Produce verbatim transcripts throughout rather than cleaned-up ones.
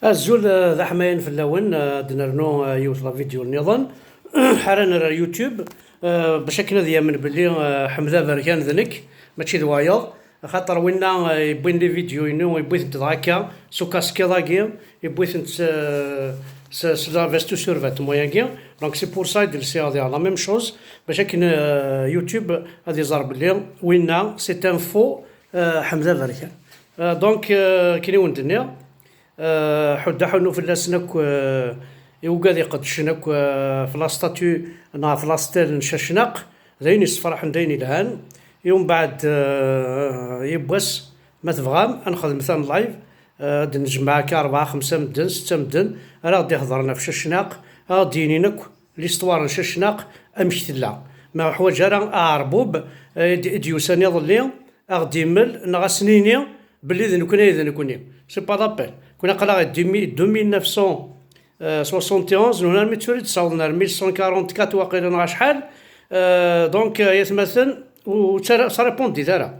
Azul, eh, d aḥmayan fell-awen, eh, ad d-nernu, eh, yiwet la vidéo nniḍen. Ḥara nerr ar YouTube, eh, bac akken ad yamen belli, eh, Ḥmed Aberkan d nekk, mačči d wayeḍ. Axaṭer winna, eh, yewwin les vidéos-inu, yewwi-tent dɣa akka, s ukaskiḍ-agi, yewwi-tent s, s, s la veste survêtement-agi. Donc c'est pour ça i d-lsiɣ diɣ la même chose, bac akken, eh, YouTube ad iẓer belli winna c'est un faux, eh, Ḥmed Aberkan. Eh, donc, eh, akken i wen-d-nniɣ, Eh, ḥudda ḥunnu fell-asen akk, eh, i ugad iqeddcen akk, eh, ɣef la statue neɣ ɣef la stèle n Cacnaq, d ayen yessefraḥen, d ayen yelhan. I umbeɛd, eh, yiwwas, ma tebɣam, ad nexdem ta n live, eh, ad d-nejmeɛ akka rebɛa, xemsa medden, setta medden, ara ɣ-d-iheḍren ɣef Cacnaq, ara ɣ-d-yinin akk l'histoire n Cacnaq, amek tella. Ma ḥwaǧ ara aɛerbub, eh, i d-, i d-yusan iḍelli, a ɣ-d-immel neɣ a s-nini belli d nekkni ay d nekkni. C'est pas la peine. Kun aql-aɣ i deux mille neuf cent soixante et onze, nuna armi d tura i d-ssawḍen ar mille cent quarante-quatre waqila neɣ acḥal. Euh, donc, euh, ay atmaten, ur ttara-, ttaripundiɣ ara.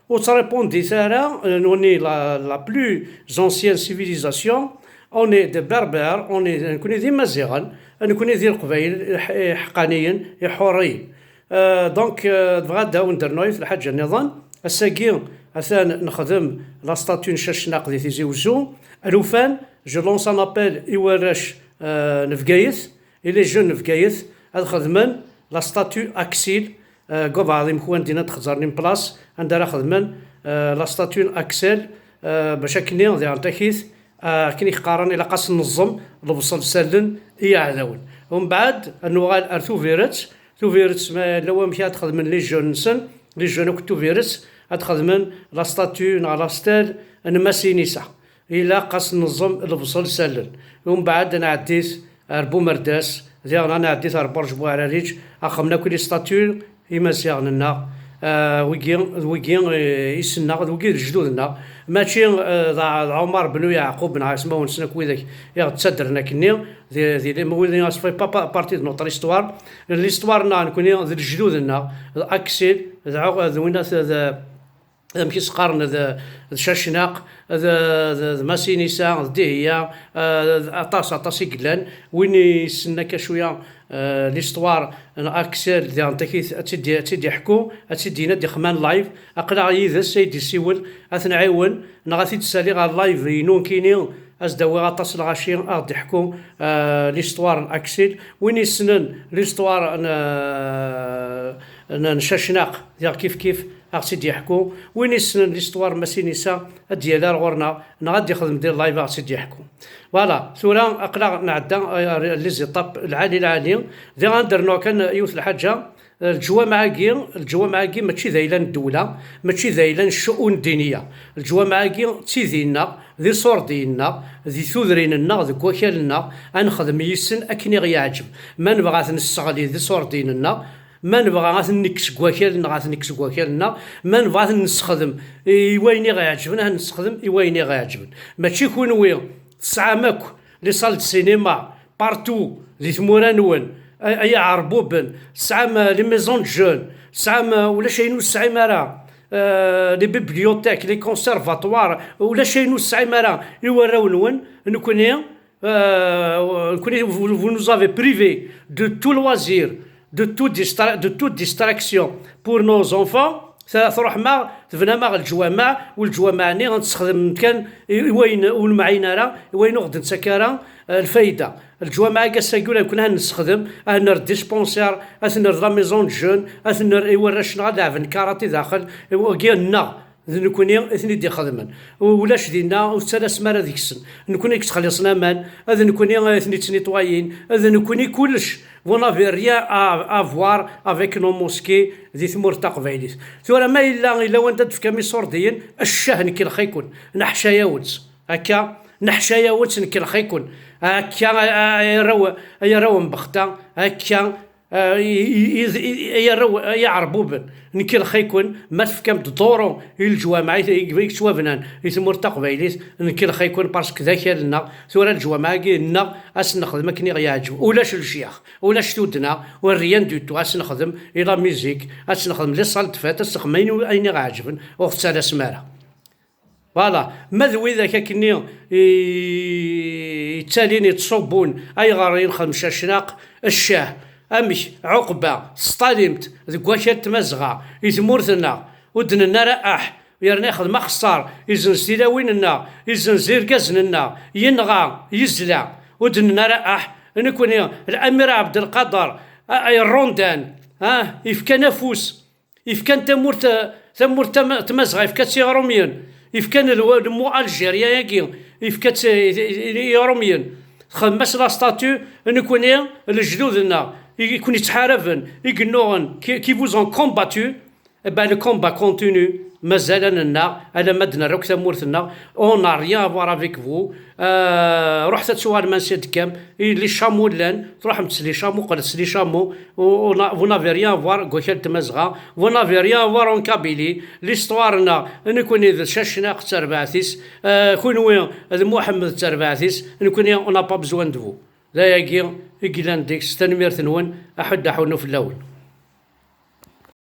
Ur ttaripundiɣ ara, euh, nuni la, la plus ancienne civilisation, on est des Berbères, on est, nekkni d Imaziɣen, nekkni d Leqbayel iḥ-, iḥeqqaniyen, iḥuriyen. Euh, donc, euh, bɣiɣ ad d-awen-d-rnuɣ yiwet lḥaǧa nniḍen. Ass-agi, atan nexdem la statue n Cacnaq di Tizi Wezzu. Alufan, je lance un appel i warrac, euh, n Bgayet, i les jeunes n Bgayet, ad xedmen la statue Axil, euh, deg ubeɛḍ imekwan dinna d-xezzren une place, anda ara xedmen, euh, la statue n Axel, euh, bac akkenni diɣen takit, Ah, akken i k-qqaren, ilaq ad s-neẓẓem lebṣel s allen i yiɛdawen. Umbeɛd, ad nuɣal ar Tubiret. Tubiret, ma yella wamek ad xedmen les jeunes-nsen, les jeunes akk n Tubiret, ad xedmen la statue neɣ la stèle n Masinisa. Ilaq ad s-neẓẓem lebṣel s allen. Umbeɛd, ad nɛeddi-t ar Bumerdas, diɣen ad nɛeddi-t ar Burj Buɛrariǧ, ad xedmen akk les statues Imaziɣen-nneɣ, ah, wigi, d wigi, eh, i s-nneɣ, d wigi d lejdud-nneɣ. Mačči, eh, d Ɛ-, d Ɛumar bnu Yeɛqub neɣ ismawen-nsen akk widak i ɣ-d-ttaddren akkenni, di, di, di, wid-nni, ça fait pas pa-, partie de notre histoire. L'histoire-nneɣ nekkni d lejdud-nneɣ, d Aksil, d Ɛu-, d winna, d, d, amek i s-qqaren, d, d Cacnaq, d, d, d Masinisa, d Dihiya, eh, d aṭas, aṭas i yellan. Win yessnen akka cwiya, eh, l'histoire n Axel, diɣen takit ad tt-id-, ad tt-id-iḥku, ad tt-id-yini, ad d-ixem en live. Aql-aɣ yid-s, ad d-isiwel, ad t-nɛiwen, neɣ ad t-id-ssaliɣ ɣer live-inu nekkini, ad s-d-awiɣ aṭas n lɣaci, ad ɣ-d-iḥku, eh, l'histoire n Axel. Win yessnen l'histoire n, eh, n, n Cacnaq, diɣ kif kif, ad ɣ-tt-id-yeḥku. Win yessnen l'histoire n Masinisa, ad d-yali ar ɣur-neɣ, neɣ ad d-ixdem di live, ad ɣ-tt-id-yeḥku. Voilà, tura aql-aɣ nɛedda, euh, les étapes lɛali lɛali. Diɣ ad d-rnuɣ kan yiwet lḥaǧa, euh, leǧwameɛ-agi, leǧwameɛ-agi mačči d ayla n ddewla, mačči d ayla n ccu'un ddiniya. Leǧwameɛ-agi d tidi-nneɣ, d iṣurdiyen-nneɣ, di tudrin-nneɣ, deg wakal-nneɣ, ad nexdem yis-sen akken i ɣ-yeɛǧeb. Ma nebɣa ad ten-nesseɣli d iṣurdiyen-nneɣ, ma nebɣa ad ten-nekkes seg wakal-nneɣ, ad ten-nekkes seg wakal-nneɣ, ma nebɣa ad ten-nessexdem i wayen i ɣ-iɛeǧben, ad ten-nessexdem i wayen i ɣ-iɛeǧben. Mačči kunwi tesɛam akk les salles de cinéma partout di tmura-nwen, ay, ay iɛerbuben, tesɛam, euh, les maisons de jeunes, tesɛam, euh, ulac ayen ur tesɛim ara, euh, les bibliothèques, les conservatoires, ulac ayen ur tesɛim ara i warraw-nwen, nekkni, euh, nekkni, vous, vous nous avez privés de tout loisir, de tout distra-, de toute distraction pour nos enfants. Truḥem-aɣ, tebnam-aɣ leǧwameɛ, u leǧwameɛ-nni ad nessexdem kan i, i wayen ur nemɛin ara, i wayen ur ɣ-d-nettak ara, eh, lfayda. Leǧwameɛ-agi ass-agi ula nekkni ad nessexdem, ad nerr dispensaire, ad nerr la maison de jeunes, ad nerr i warrac-nneɣ ad leɛben karati daxel, i wagi nneɣ. D nekkni i ten-id-ixedmen. U-, ulac dinna, ur tettalasem ara deg-sen. Nekkni i yettxelliṣen aman, d nekkni i ten-ittnitwayin, d nekkni kullec. Vous n'avez rien à, à voir avec nos mosquées di tmurt taqbaylit. Tura ma yella, yella wanda d-tefkam iṣurdiyen, ccah, nkellex-iken, neḥca-yawen-tt. Akka, neḥca-yawen-tt, nkellex-iken. Akka, ay, ay arraw, ay arraw n Bexta, akka, Ah, i, i, i, i, ay arraw, ay iɛerbuben, nkellex-iken, ma tefkam-d ḍuru i leǧwameɛ i, i, i yettwabnan i tmurt taqbaylit, nkellex-iken, parce que d akal-nneɣ, tura leǧwameɛ-agi nneɣ, ad s-nexdem akken i ɣ-yeɛǧeb. Ulac lecyax, ulac tuddna, ur rien du tout, ad s-nexdem i la musique, ad s-nexdem les salles de fête, ad s-nexdem ayen, ayen i ɣ-iɛeǧben, ur ɣ-tettalasem ara. Voilà, ma d widak akkenni i- yettalin yettṣubbun ayɣer i nxeddem cacnaq, ccah, amek Ɛuqba s Ṭalimt deg wakal n Tmazɣa i tmurt-nneɣ, ur d-nenna ara aḥ, yerna ixdem axeṣṣar, izenz tilawin-nneɣ, izenz irgazen-nneɣ, yenɣa, yezla, ur d-nenna ara aḥ. Nekkni, Lamir Ɛebdelqader, a- ay Rondan, ah, yefkan afus. Yefkan tamurt, tamurt tam- Tmazɣa, yefka-tt i Iṛumyen, yefkan lwa- lemmu Algérie-agi, yefka-tt i- i- i Iṛumyen. Txedmem-as la statue, nekkni, lejdud-nneɣ, i ken-ittḥaraben, i yennuɣen, qui, qui vous ont combattu, eh ben, le combat continue, mazal ad nennaɣ, alamma d-nerra akk tamurt-nneɣ, on n'a rien à voir avec vous. Euh, ruḥet ad tuɣalem ansi d-tekkam, i les chameaux llan, truḥem s les chameaux, qqlet s les chameaux, on a- vous n'avez rien à voir deg wakal n Tmazɣa, vous n'avez rien à voir en Kabylie, l'histoire-nneɣ, nekkni d Cacnaq d terbaɛt-is, euh, kunwi d Muḥemmed d terbaɛt-is, nekkni on n'a pas besoin de vous. D ayagi i yellan deg-s, tanemmirt-nwen, aḥuddu aḥunnu fell-awen.